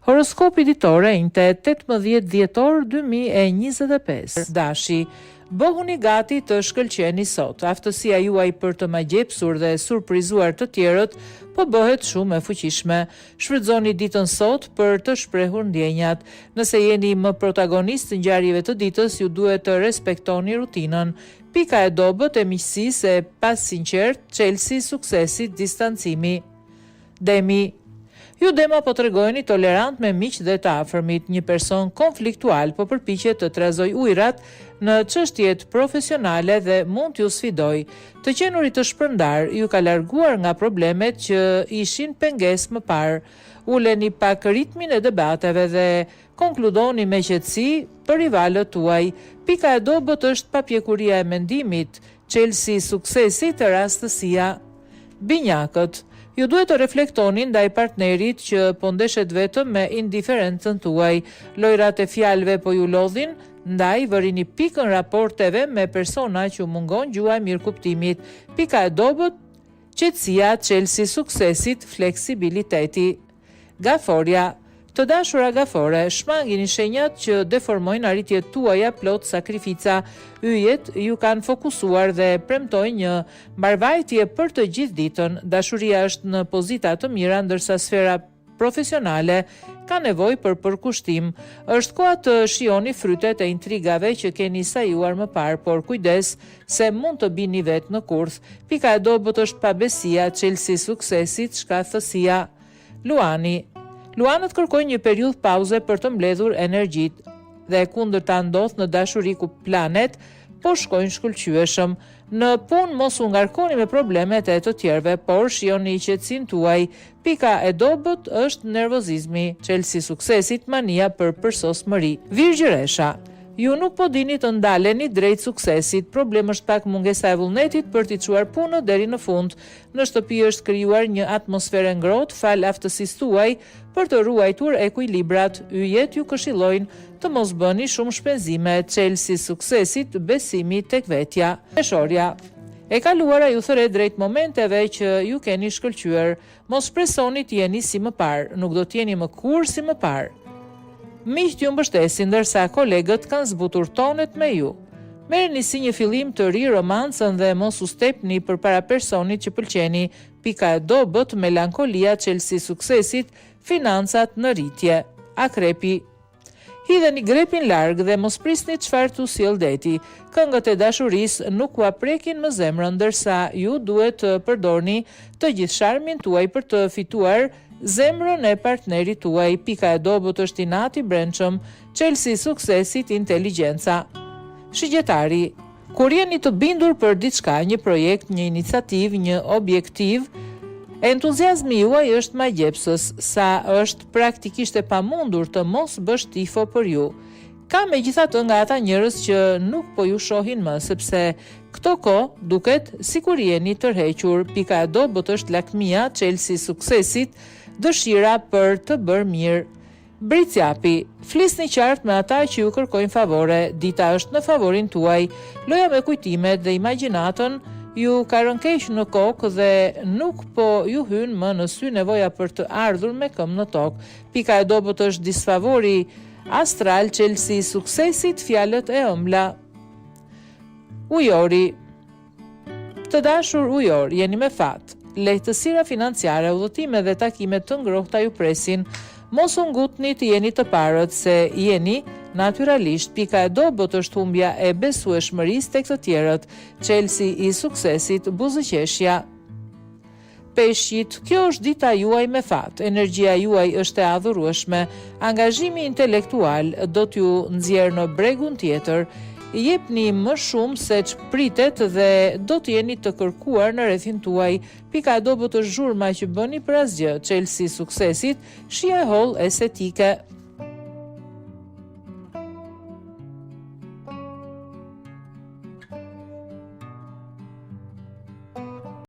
Horoskopi ditor e enjte, 18 dhjetor 2025. Dashi, Bëhuni gati të shkëlqeni sot. Aftësia juaj për të magjepsur dhe surprizuar të tjerët po bëhet shumë e fuqishme. Shfrytëzoni ditën sot për të shprehur ndjenjat. Nëse jeni më protagonistë të ngjarjeve të ditës, ju duhet të respektoni rutinën. Pika e dobët e miqësisë e pasinqertë, çelësi i suksesit, distancimi. Demi. Ju dema po tregoheni tolerantë me miqtë dhe të afërmit. Një person konfliktual po përpiqet të trazojë ujërat në çështjet profesionale dhe mund t'ju sfidojë. Të qenurit të shpërndarë ju ka larguar nga problemet që ishin pengesë më parë. Uleni pak ritmin e debateve dhe konkludoni me qetësi për rivalët tuaj. Pika e dobët është papjekuria e mendimit, çelësi i suksesit rastësia. Binjakët, Ju duhet të reflektoni ndaj partnerit që po ndeshet vetëm me indiferencën tuaj. Lojërat e fjalëve po ju lodhin, ndaj vërini pikën raporteve me persona që u mungon gjuha e mirëkuptimit. Pika e dobët, qetësia, çelësi i suksesit, fleksibiliteti. Gaforja, Të dashura Gafore, shmangini shenjat që deformojnë arritjet tuaja plot sakrifica. Yjet ju kanë fokusuar dhe premtojnë një mbarëvajtje për të gjithë ditën. Dashuria është në pozita të mira ndërsa sfera profesionale ka nevojë për përkushtim. Është koha të shijoni frytet e intrigave që keni sajuar më parë, por kujdes se mund të bini vetë në kurth. Pika e dobët është pabesia, çelësi i suksesit, shkathtësia. Luani. Luanët kërkojnë një periudhë pauze për të mbledhur energjitë. Dhe e kundërta ndodh në dashuri ku planet po shkojnë shkëlqyeshëm. Në punë mos u ngarkoni me problemet e të tjerëve, por shijoni qetësinë tuaj. Pika e dobët është nervozizmi, çelësi i suksesit, mania për përsosmëri. Virgjëresha. Ju nuk po dini të ndaleni drejt suksesit, problem është pak mungesa e vullnetit për t'i çuar punët deri në fund. Në shtëpi është krijuar një atmosferë e ngrohtë falë aftësisë tuaj për të ruajtur ekuilibrat. Yjet ju këshillojnë të mos bëni shumë shpenzime, çelësi i suksesit, besimi tek vetja. Peshorja. E kaluara ju thërret drejt momenteve që ju keni shkëlqyer. Mos shpresoni të jeni si më parë, nuk do të jeni më kurrë si më parë. Miqtë ju mbështesin ndërsa kolegët kanë zbutur tonet me ju. Merreni si një fillim të ri romancën dhe mos u stepni përpara personit që pëlqeni, pika e dobët, melankolia, çelësi i suksesit, financat në rritje. Akrepi. Hidheni grepin larg dhe mos prisni çfarë t'u sjellë deti. Këngët e dashurisë nuk ua prekin më zemrën, ndërsa ju duhet të përdorni të gjithë sharmin tuaj për të fituar zemrën e partnerit tuaj. Pika e dobët është inati i brendshëm, çelësi i suksesit inteligjenca. Shigjetari, Kur jeni të bindur për diçka, një projekt, një iniciativë, një objektiv, entuziazmi juaj është magjepsës, sa është praktikisht e pamundur të mos bësh tifo për ju. Ka megjithatë nga ata njerëz që nuk po ju shohin më, sepse këto kohë duket sikur jeni tërhequr. Pika e dobët është lakmia, çelësi i suksesit, dëshira për të bërë mirë. Bricjapi, Flisni qartë me ata që ju kërkojnë favore, dita është në favorin tuaj. Loja me kujtimet dhe imagjinatën ju ka rënë keq në kokë dhe nuk po ju hyn më në sy nevoja për të ardhur me këmbë në tokë. Pika e dobët është disfavori astral, çelësi i suksesit, fjalët e ëmbla. Ujori. Të dashur ujorë, jeni me fat. Lehtësira financiare, udhëtime dhe takime të ngrohta ju presin. Mos u ngutni të jeni të parët, se jeni natyralisht. Pika e dobët është humbja e besueshmërisë tek të tjerët. Çelësi i suksesit, buzëqeshja. Peshqit, kjo është dita juaj me fat. Energjia juaj është e adhurueshme. Angazhimi intelektual do t'ju nxjerrë në bregun tjetër. Jepni më shumë seç pritet dhe do të jeni të kërkuar në rrethin tuaj. Pika e dobët është zhurma që bëni për asgjë. Çelësi i suksesit, shija e hollë estetike.